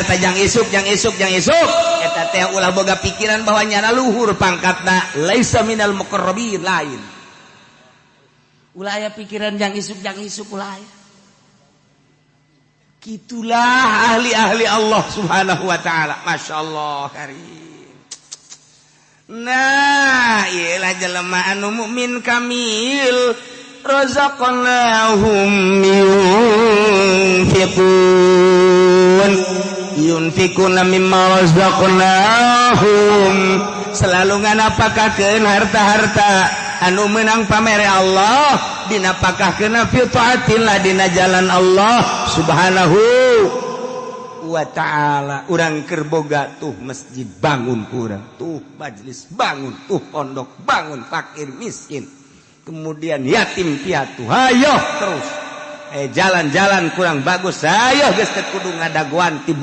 harta jang isuk, jang isuk, jang isuk. Eta teh ulah boga pikiran bahwa nyana luhur pangkatna, laisa minal muqarrabin, lain. Ulah aya pikiran jang isuk, jang isuk, ulah aya. Gitulah ahli-ahli Allah Subhanahu wa taala. Masya Allah karim. Nah, iyalah jelema anu mukmin kamil, razaqnahum yunfiqun, yunfiquna mimma razaqnahum, selalu nganapakakeun harta-harta anu menang pamere Allah, dinapakahkeun fi taatillah, dina jalan Allah Subhanahu wa ta'ala. Urang keur boga tuh masjid bangun, kurang tuh majelis bangun, tuh pondok bangun, fakir miskin, kemudian yatim piatu, hayo terus. Jalan-jalan kurang bagus, ayo geus teu kudu ngadagoan ti.